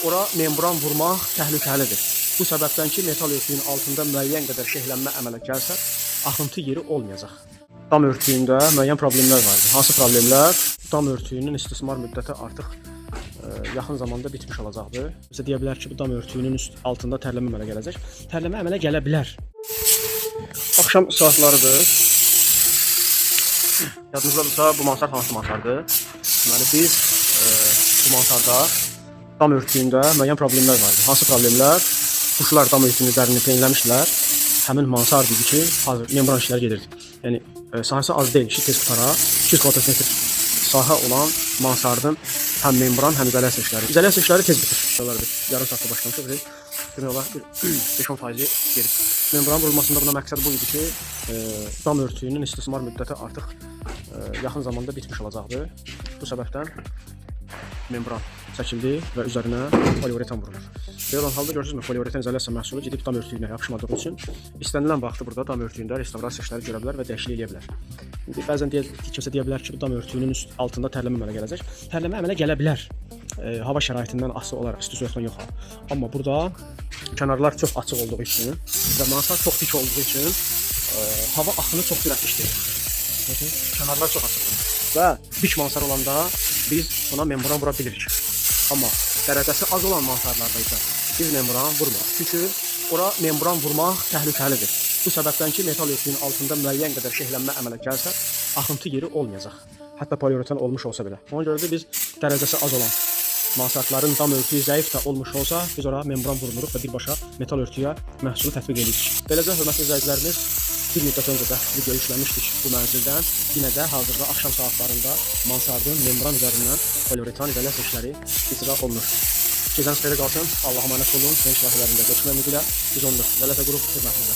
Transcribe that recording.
ora membran vurmaq təhlükəlidir. Bu səbəbdən ki, metal örtüyünün altında müəyyən qədər şehlənmə əmələ gəlsə, axıntı yeri olmayacaq. Dam örtüyündə müəyyən problemlər var idi. Hansı problemlər? Dam örtüyünün istismar müddəti artıq yaxın zamanda bitmiş olacaqdır. Bizə deyə bilər ki, bu dam örtüyünün üst altında tərləmə əmələ gələcək. Tərləmə əmələ gələ bilər. Axşam saatlarıdır. Yadınızdadırsa, bu mansard hansı mansardır? Deməli biz bu mansarda dam örtüyündə müəyyən problemlər var idi. Hansı problemlər? Quşlar dam örtüyünün üzərini peyinləmişdilər. Həmin mansard idi ki, hazır membran işləri gedirdi. Yəni sahəsi az deyil, işi tez qutara. 200 kvadrat metr sahə olan mansardın həm membran, həm izolyasiya işləri. İzolyasiya işləri tez bitir. Buralar bir yarım saatda başlamışıq. Biz demək olar bir 5-10 faizi gedib. Membran vurulmasında buna məqsəd bu idi ki, dam örtüyünün istismar müddəti artıq yaxın zamanda bitmiş olacaqdır. Bu səbəbdən membran çəkildi və üzərinə poliuretan vurulur. Belə olan halda görürsünüzmü, poliuretan izolyasiya məhsulu gedib dam örtüyünə yapışmadığı üçün istənilən vaxtı burada dam örtüyündə restavrasiya işləri görə bilər və dəyişiklik eləyə bilər. İndi bəzən kimsə deyə bilər ki, bu dam örtüyünün üst altında tərləmə əmələ gələcək. Tərləmə əmələ gələ bilər. Hava şəraitindən asılı olaraq, isti soyuqdan yox. Amma burada kənarlar çox açıq olduğu üçün və mansard çox dik olduğu üçün hava axını çox sürətli işləyir. Kənarlar çox açıqdır. Və dik mansar olanda biz buna membran vura bilirik. Amma dərəcəsi az olan mansarlarda isə biz membran vurmuruq. Çünki ora membran vurmaq təhlükəlidir. Bu səbəbdən ki, metal örtüyünün altında müəyyən qədər şehlənmə əmələ gəlsə, axıntı yeri olmayacaq. Hətta poliuretan olmuş olsa belə. Ona görə də biz dərəcəsi az olan mansardların dam örtüyü zəif də olmuş olsa, biz ora membran vurmuruq və birbaşa metal örtüyə məhsulu tətbiq edirik. Beləcə, hörmətli izləyicilərimiz, bir müddət öncə də video yükləmişdik bu mənzildən. Yenə də hazırda axşam saatlarında mansardın membran üzərindən poliuretan izolyasiya işləri icra olunur. Gecəniz xeyrə qalsın. Allah'a əmanət olun. Yeni layihələrində görüşmək ümidi ilə 114 İzolyasiya qrup xidmətinizdə.